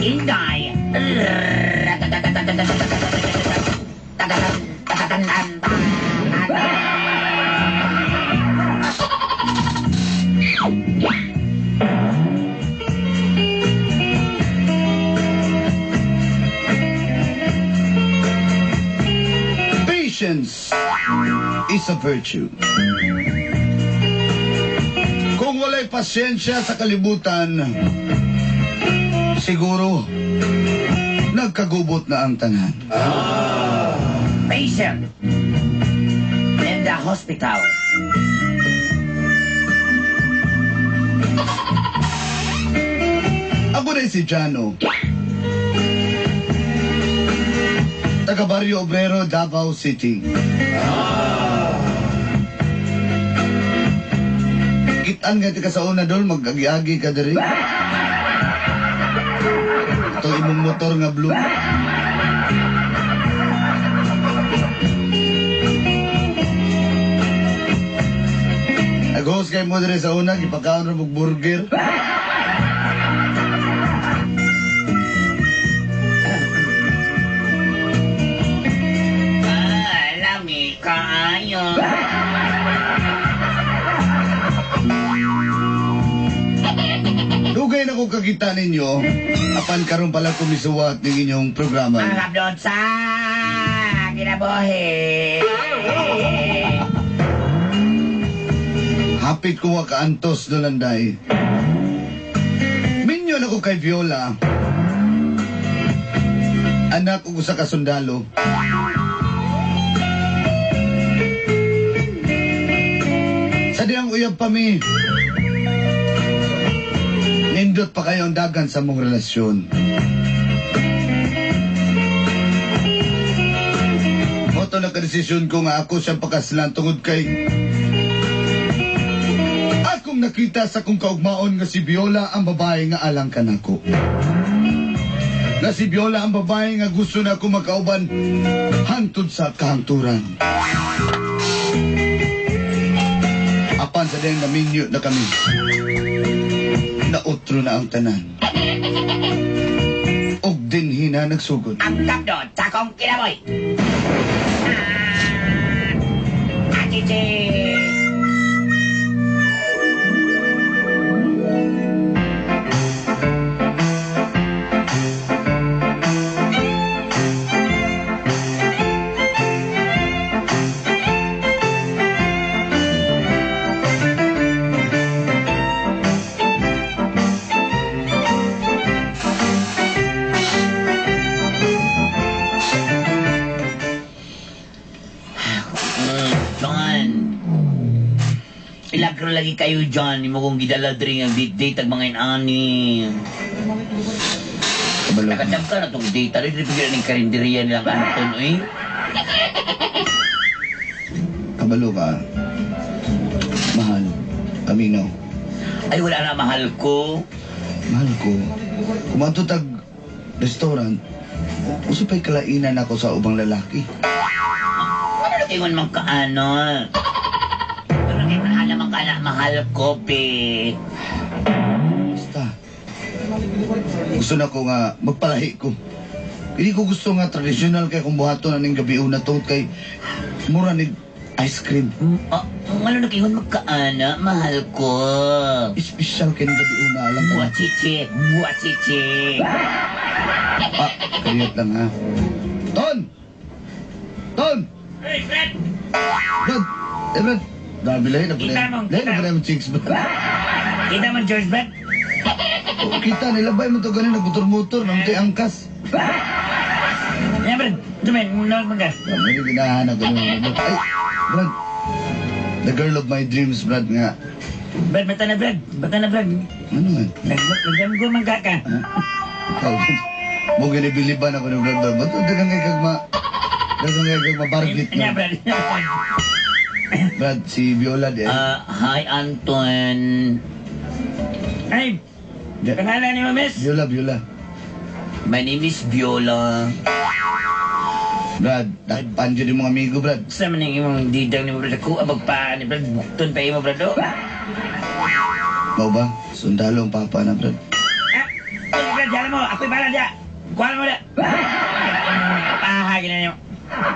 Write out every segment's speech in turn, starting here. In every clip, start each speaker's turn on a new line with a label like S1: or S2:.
S1: Inday.
S2: Patience is a virtue. Kung wala'y pasyensya sa kalibutan, siguro nagkagubot na ang tanan.
S1: Patient in the hospital.
S2: Ako na si Jano. Taga Barrio Obrero, Davao City. Kitaan nga ti ka sa una dol, mag-agi-agi ka diri. Ito imong motor nga blue. Nag-host kay mo diri sa una, gipakaon ra mog burger.
S1: Ah, lami kaayo.
S2: Dugay na ko kakita ninyo, apan karon pala kumisuwat ng inyong programa.
S1: Ang kablon sa kinabuhi.
S2: Hapit ko wa kaantos dolanday. Minyo na ko kay Viola. Anak ko sa kasundalo. Sa diyang uyab pa mi. Nindot pa kayo ang dagan sa mong relasyon. Moto na kadesisyon ko nga ako siyang pakaslan tungod kay akong nakita sa kong kaugmaon nga si Viola ang babae nga alang kanako. Nga si Viola ang babae nga gusto na ako makauban hangtod sa kahangturan. Apan sa diyang naminyo na kami. Nautro na ang tanan. Og dinhi na nagsugod.
S1: Ang kablon sa akong kinabuhi. Ah, achichi. John. Ilagro lagi kayo, John. Imo kong gidala diri nga date date ag mga inani.
S2: Kabalo.
S1: Nakadam ka na tong date. Ano diri pagkira ning karinderya nilang Anton, oy?
S2: Kabalo ka. Mahal. Paminaw.
S1: Ay, wala na, mahal ko.
S2: Mahal ko. Kumanto tag restaurant, uso pa'y kalainan ako sa ubang lalaki.
S1: Ano na kayo man kaano? Ano kayo man alam ang kana, mahal ko, be.
S2: Basta. Gusto na ko nga magpalahi ko. Hindi ko gusto nga tradisyonal kay kung buhaton na ning gabi una tungod kay mura ni ice cream.
S1: Ah, ano na kayo magkaana, mahal ko.
S2: Espesyal kay ning gabi una alam ka.
S1: Buwachichi, buwachichi.
S2: Ah, kaniyot lang ha. Ton! Ton!
S1: Hey, Fred!
S2: Brad! Eh, Brad! Dami lahi na
S1: Kita mo,
S2: pala. Lahi na
S1: kita.
S2: pala yung chicks, Brad.
S1: Kita mo, George, Brad?
S2: Oh, kita, nilabay mo to ganin, nagmotor-motor, namatay angkas.
S1: Yan, Brad. Dumen, nawag mo ka.
S2: Brad, may ginahanap ko naman. Ay, Brad. The girl of my dreams, Brad, nga.
S1: Brad, bata na, Brad. Bata na, Brad.
S2: Ano man?
S1: Nagdamgo man ka ka.
S2: Ikaw, mo ginibiliban ako ng Brad, Brad. Ba't dagang kay kagma, dagang kay kagma bargit
S1: Yan,
S2: no?
S1: Brad.
S2: Brad, si Viola di.
S1: Ah, hi, Anton. Ay, pangalan ni mo, miss?
S2: Viola, Viola.
S1: My name is Viola.
S2: Brad, dakpan dyan yung mga amigo, Brad.
S1: Sa man ang imong didang ni mo, Brad. Ako, abag pa ni Brad. Bukton pa imo, Brad. Oh.
S2: Mao ba? Sundalo ang papa na, Brad.
S1: Ah, Brad, diyan mo. Ako'y bala diya. Kuha mo na. Napahagin na niyo.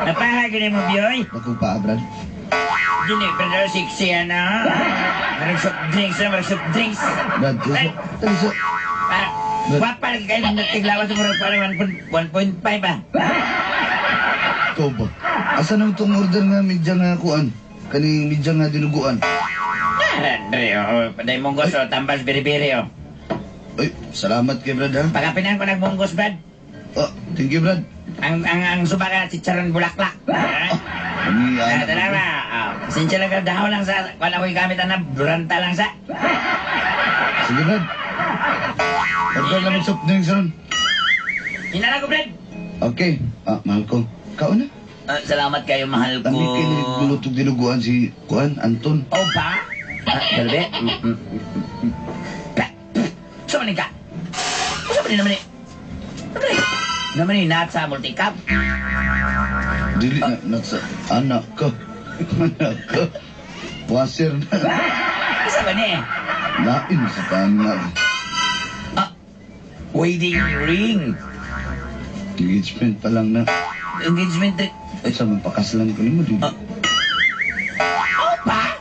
S1: Napahagin na mo, Biyoy.
S2: Ako pa, Brad.
S1: Dili, Brad, sexy ano. Marag soft drinks, ah, marag soft drinks.
S2: Brad, dali sa.
S1: Para, wapa lagi kayo ng tiglawan sa murag parang 1.5 ah.
S2: Ikaw ba? Asa na itong order nga medya nga kuan? Kaning medya nga dinuguan.
S1: Andre, oh, paday munggos, oh, tambal biri-biri, oh.
S2: Ay, salamat kay Brad ha.
S1: Pagkapinan ko nagmunggos, Brad.
S2: Oh, thank you, Brad.
S1: Ang suba ka, chicharon bulaklak. Ah,
S2: Kami,
S1: ah,
S2: anak.
S1: tala ba? Ah, pasensya lang ka, dahon lang sa, kung ako'y gamit na, duranta lang sa.
S2: Sige, Brad. Order lang mag soft drinks ron.
S1: Hinala ko, Brad.
S2: Okay. Ah, mahal ko. Kaon na.
S1: Ah, salamat kayo, mahal ko.
S2: Kami kayo naglulutog dinuguan si Kuan, Anton.
S1: Oh, ba? Ah, galbe? Pa. Sa manin ka? Sa manin naman eh? Ano eh? Naman eh, nat sa multicab.
S2: Dili na, nasa, anak ko. Anak ko. Washer na.
S1: Sa manin eh?
S2: Lain sa tama.
S1: Ah, wedding ring.
S2: Engagement pa lang na.
S1: Engagement ring.
S2: Ay, sa magpakaslan ko nimo di.
S1: Ah. Oh, ba?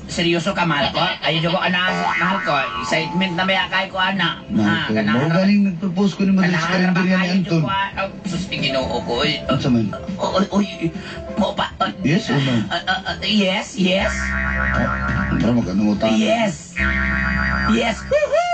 S1: Seryoso ka, mahal ko? Ayaw ko, anak, mahal ko. Excitement na may akay ko, anak.
S2: Mahal ko. Mao galing nag-propose ko nimo diri sa karinderya ni Anton.
S1: Oh, sus, ginoo ko. Oy,
S2: Unsa man?
S1: oy, oy, mo pa.
S2: Yes or no?
S1: Yes, yes.
S2: Ah, Tara magkanungutan.
S1: Yes. Yes. Woohoo!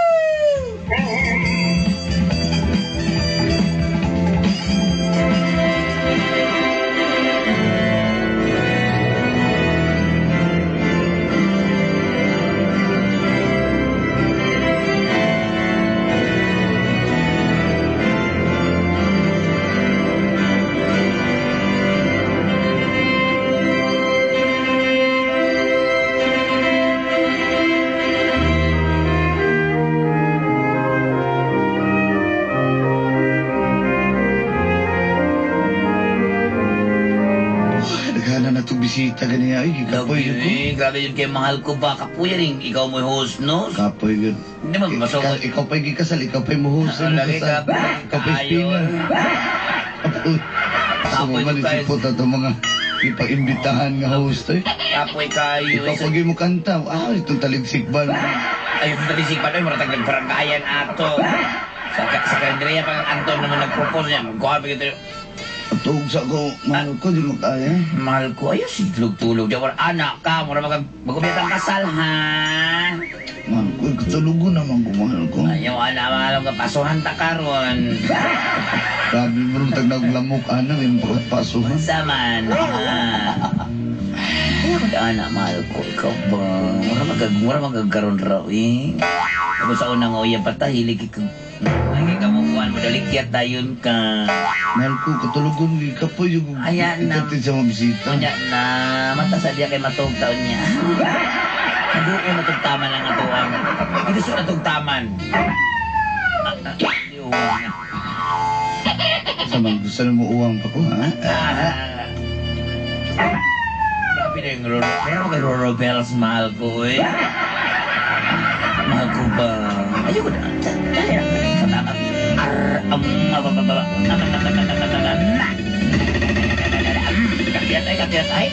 S2: Nagana na itong bisita ganiya. Ay, kapoy yun ko.
S1: Eh, grabe yun kay mahal ko ba? Kapuya rin, ikaw mo host, no?
S2: Kapoy yun.
S1: Hindi mo masukot.
S2: Ikaw pa'y gikasal, ikaw pa'y muhus.
S1: Ah, lagi ka,
S2: Ikaw pa'y spinner. Kapoy. So,
S1: Kapoy
S2: man,
S1: kayo.
S2: isipot na itong mga ipag-imbitahan nga host. Eh.
S1: Kapoy kayo.
S2: Ikaw pag mo kanta, ah, itong taligsik ba?
S1: Ayun, sa talisik pa doon, maratag nagbaranggayan ato. Sa Andrea, pag Anton naman nag-propose niya, magkuha pa ito.
S2: Tuog sa ko, mahal ko, di mo kaya.
S1: Mahal ko, ayos, tulog-tulog. Diyan, anak ka, mura magubit ang kasal, ha?
S2: Mahal ko, katulugo naman ko, mahal ko.
S1: Ayaw, anak, mahal ko, pasuhan ta karon.
S2: Grabe mo rin tagnaglamok, anak, yung pasuhan.
S1: Unsa man, ha? Ayaw ko anak, mahal ko, ikaw ba? Mura magagkaroon raw, eh. Tapos sa unang uya pa ta, hilig ka. Lagi ka mo kuhan mo, dalikyat dayon ka.
S2: Mahal ko, katulugon, kapoy yung
S1: Ayan na.
S2: ikatin sa mga bisita.
S1: Unya na, mata sa diya kay matug taon niya. Nabuo na tug taman ang atuang. Ito na tug taman. Di uwang na.
S2: Sa mga gusto na mo uwang pa ko, ha?
S1: Ah. Grabe na yung Roro. Meron ko kay Roro Bells, mahal ko eh. Mahal ko ba? Ayoko na. Dali na. Sa tama. Ar, am, abababa, am, am, am, am, am, am, am, na. Katiyat ay, katiyat ay.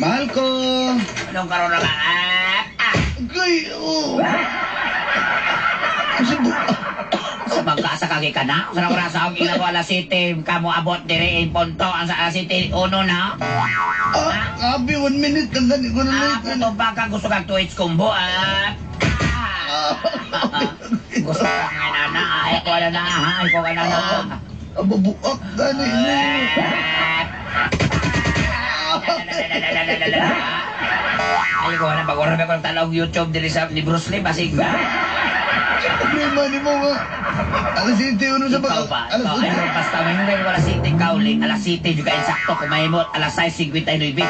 S2: Mahal ko!
S1: Anong karoon na ka? Ah, ah.
S2: Agay! Oh! Kasi bu...
S1: Sa bangka sa kagi ka na? Sa oras ang ina ko alas 7, kamo abot dire in punto ang sa alas 7, uno na.
S2: Ah, abi, 1 minute lang gani ko na
S1: Ah, puto baka gusto kang 2H combo, ah. Ah. Gusto ka nga na na, ay ko na na, ay ko na na.
S2: Ababuak gani.
S1: Ay ko na pag-order ko ng talong YouTube diri sa ni Bruce Lee basig.
S2: Problema man mo nga. Alas 7 uno sa
S1: Ikaw ba?
S2: Alas
S1: Ikaw, ay, basta may ngayon wala 7 ka uling. Alas 7 juga insakto kung may mo. Alas 6:59.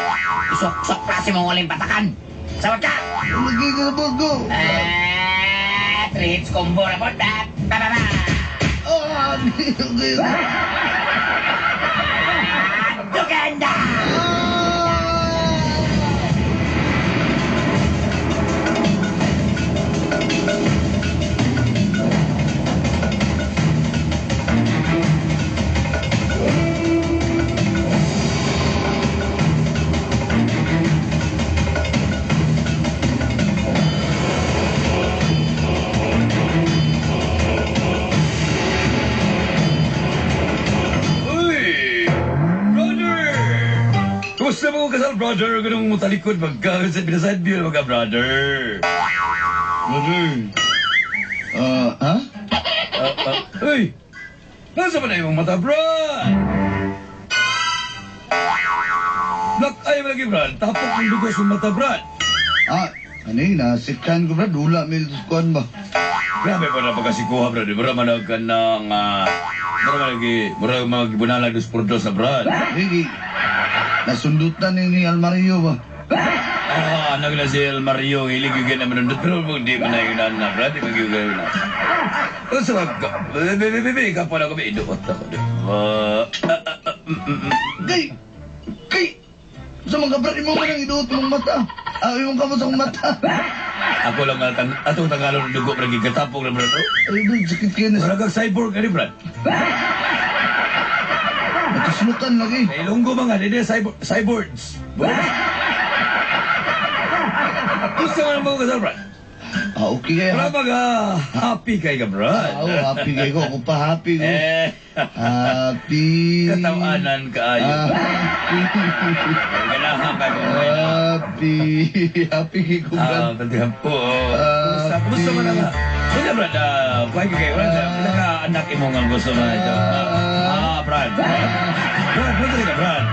S1: Isok-sok klase mong uling patakan. Sawat ka!
S2: Lagi ka sa ko.
S1: Eh, 3 hits combo na po. Ba, ba, ba, ba.
S2: Ah, okay, okay.
S1: Duganda!
S3: Uy! Brother! Kumusta mo kasal, brother? Ganun mo talikod, magka sa pinaside view, magka, brother.
S2: Brother. Ah, ha?
S3: Ah, ah, uy! Nasa ba na imong mata, brad? Black eye mo lagi, brad. Tapok ang dugo sa mata, brad.
S2: Ah, ano yun, nasikan ko, brad. Dula, may kuan ba?
S3: Grabe pa na pagkasikuha, brad. Mura man ka ng, mura man lagi, mura magibunalag dos por dos na, brad.
S2: Sige. Nasundutan ni Almario ba?
S3: Ah, anak na si El Mario, hilig yung na manundot, pero di man na yun na, brad, di man yun na. Sa mag, bebe, bebe, ka pa na kami, iduot ako. Ah, ah, ah, mm.
S2: Kay! Kay! Sa mga brad, imo ka nang iduot mong mata. Ah, imong kamot sa akong mata.
S3: Ako lang nga, atong Tagalog ng dugo, brad, gikatapong na, brad. Oh.
S2: Ay, brad, sakit kayo na.
S3: Mura kang cyborg, ani, brad.
S2: Natuslukan lagi.
S3: May Ilonggo mga, di na cyborg, cyborgs. Gusto nga ng mga kasal, brad?
S2: Ah, okay kaya.
S3: Mura mga happy kay ka, brad.
S2: Ah, oh, happy kayo ko. Ako pa happy ko.
S3: Eh,
S2: Happy.
S3: katawanan kaayo.
S2: Happy.
S3: Ganahan ka ko.
S2: Happy. Happy kay ko, brad.
S3: Ah, patihan po. Kumusta? Kumusta man nga? Kumusta, brad? Ah, kuhay ka kayo, brad. Pila ka anak imo nga gusto mo ito? Ah, brad. Brad, brad, brad, ka, brad.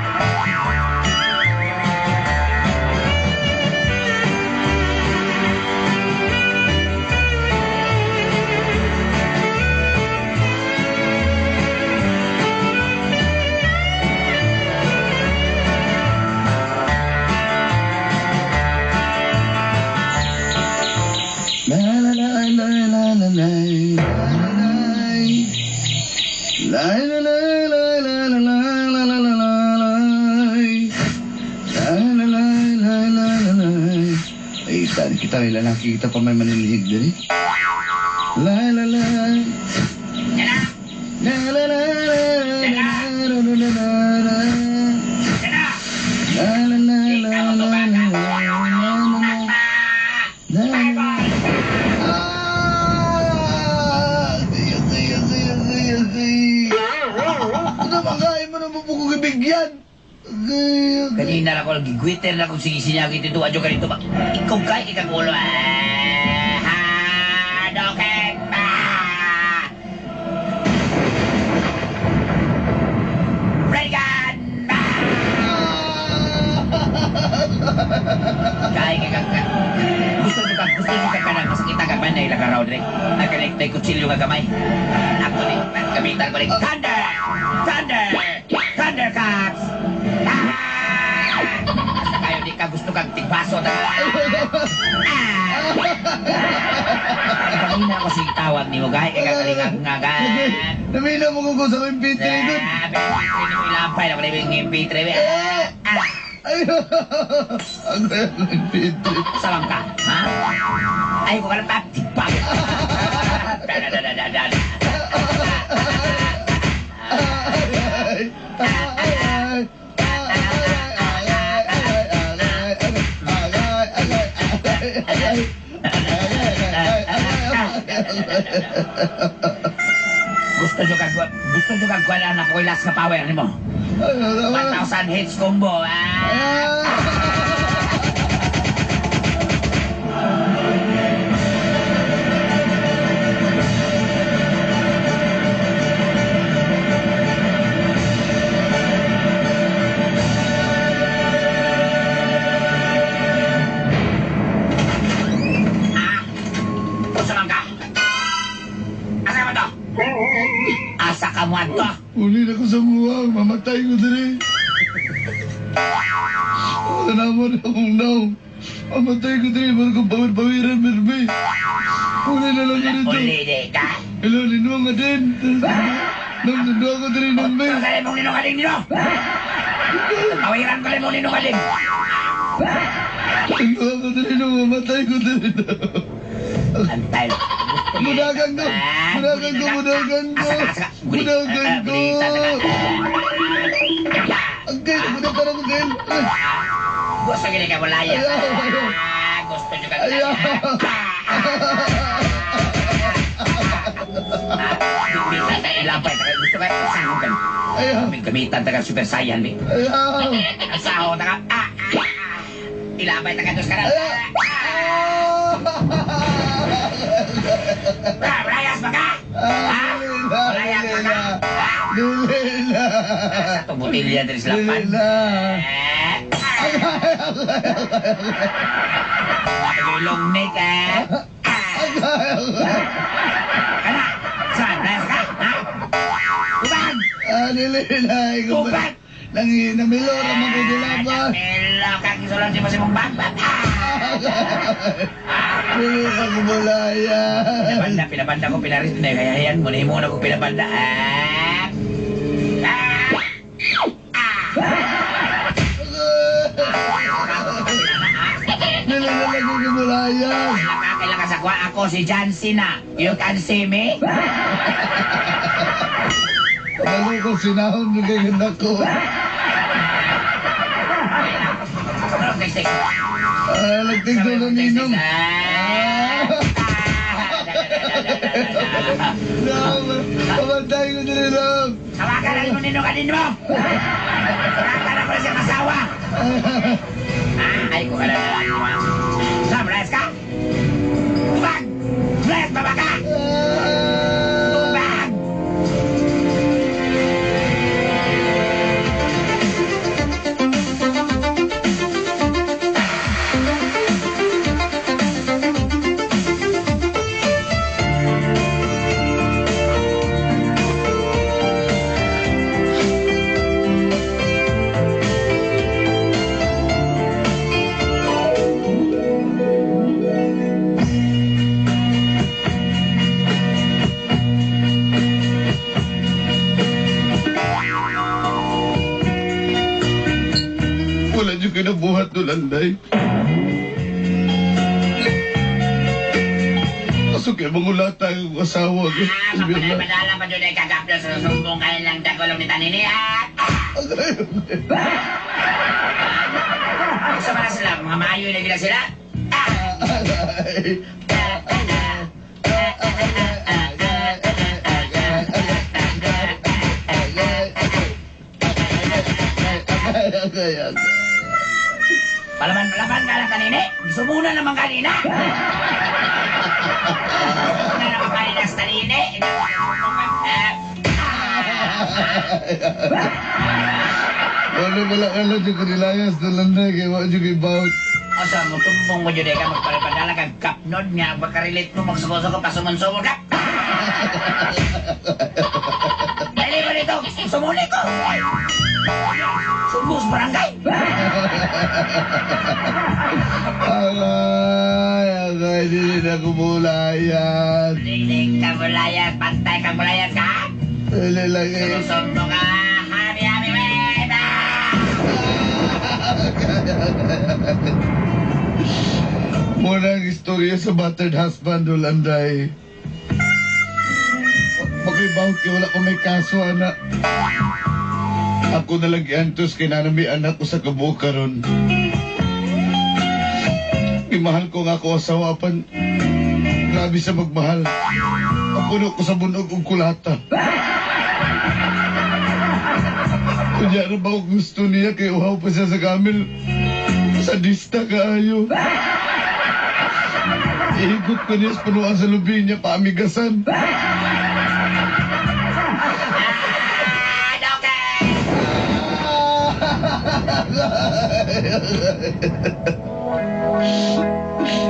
S2: La la la la la la la la la. La la la la la la la la la la la. La la la la la la la. Ay, tani kita may lalaki kita pa may manilihig diri. La la la. La la la la la la la la la. La la la la la la la la la. Ah! Ay, ay, ay, ay, ay. Ano makain mo ng bubuko gibigyan? Ay, ay.
S1: Kanina na ako, gigwitter na kung sige-sinyag ito, adyo ka rito ba? Ikaw kay ikang ulo. Ah, Hadouken! Ah! Ready gun! Ah! Kay kay ka gusto nyo ka kanang masakita ka man na ilang araw dire. Ay kanik tay kutsilyo nga gamay. Ako ni gamitan ko ni Thunder! Thunder! Thundercats! Ah! Basta kayo di ka gusto kang tigbaso ta. Ah! Kanina ako sige tawag nimo gay kay kakalingag-ngagan.
S2: Namina mo ko sa MP3 doon.
S1: Ah, MP3 nimo ilampay na ko na yung MP3. Ah!
S2: Ay, ako yung MP3.
S1: Salam ka, ha? Ay, ko ka lang tipag. Da da da da da da.
S2: Ay, ay, ay, ay, ay, ay,
S1: Gusto nyo kag gusto nyo kag kuan anak ko last nga power nimo. 1,000 hits combo. Ah! Ah! Unsa man ka? ka mo adto.
S2: Uli na ko sa muwang, mamatay ko diri. Wala naman akong naong. Mamatay ko diri, mara kong pawir-pawiran, merbe. Uli na lang ko dito.
S1: Uli di ka.
S2: Hello, linuang nga din. Nang sundo ko diri nang be.
S1: Otro ka mong ninungaling nino. Pawiran ko mong ninungaling.
S2: Sundo ko diri nang mamatay ko diri.
S1: Antay.
S2: Mudagan ko! Mudagan ko! Mudagan ko! Mudagan ko! Ang gay! Mudagan ko din!
S1: Gusto gini ka mulaya.
S2: Ayaw!
S1: Gusto nyo ka
S2: Ayaw!
S1: Ilapay, gusto ka sahog ka.
S2: Ayaw!
S1: Gamitan taga Super Saiyan, mi.
S2: Ayaw!
S1: Ang sahog taga Ilapay taga dos kanan.
S2: Ayaw!
S1: Malayas ba ka? Malayas ba ka?
S2: Dili na!
S1: Sa itong botilya diri sa lapan.
S2: Dili na!
S1: Pagulong ni ka. Kana, saan? Malayas ka? Ha? Tubag!
S2: Ah, dili na! Ikaw ba?
S1: Tubag!
S2: Nang namilo ra man ko dilaban.
S1: Namilo ka, kisulan si mo si mong bagbag.
S2: Dili ka kumulaya.
S1: Pinabanda, pinabanda ko, pinaris, pinahayan mo, nahimo na ko pinabanda. Ah! Ah!
S2: Dili na lang ko kumulaya.
S1: Kailan ka sa kuha? Ako si John Cena. You can see me?
S2: Kabalo ko sinahon ng kay ganda ko.
S1: Ano, text, text.
S2: Ah, nagtigdo na ninong. Dam, pamatay ko dili lang.
S1: Hawakan na mo ninong kanin mo! Hawakan na ko na siyang asawa! Ah, ay ko ka na. Sa, malayas ka? Tubag! Malayas ba ka? Tubag!
S2: Wala niyo kinabuhat doon, Anday. Kaso kaya mangulata ang asawa ko.
S1: Ah, mapadala pa dyan ay kagaplo sa susumbong kayo lang dagolong ni Tanini, ah! Gusto na sila, mga maayo na gila sila. Ah! Palaban, palaban ka lang kanini. Sumuna naman kanina. Sumuna naman kanina sa tanini.
S2: Wala wala ka lang yung kanilayas na landay kaya wala yung ibawt.
S1: O sa mo tumbong mo dyan ka magpalapadala kag kapnod nga makarelate mo magsuko-suko pasumun-sumon ka. Dali mo dito, sumuli ko. Sumbong sa barangay.
S2: Agay, agay, dili na kumulayan.
S1: Dili ka mulayas, pantay ka mulayas ka.
S2: Dili lang eh.
S1: Sumbong ka, habi habi weba.
S2: Muna ang istorya sa battered husband, Ulanday. Makibawt kay wala ko may kaso, anak. Ako na lang giantos kay nanami anak ko sa kabuok karon. Imahal ko nga ako asawa apan grabe sa magmahal. Apuno ko sa bunog og kulata. Kunya na ba ako gusto niya kay uhaw pa siya sa kamil. Sadista kaayo. Ihigot ko niya sa panuan sa lubi niya, paamigasan.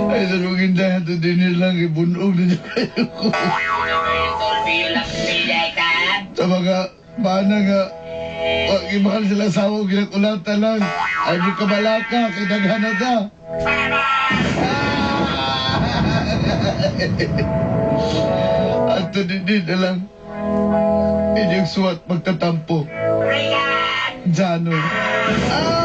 S2: Ay, sa kong hindahan to din lang, ibunog na niya kayo ko. Sa mga bana nga wag imahal sila asawa ug ginakulata lang. Ay di ka balaka kay daghan na ta. Ato din na lang. Inyong suwat magtatampo. Jano. Ah!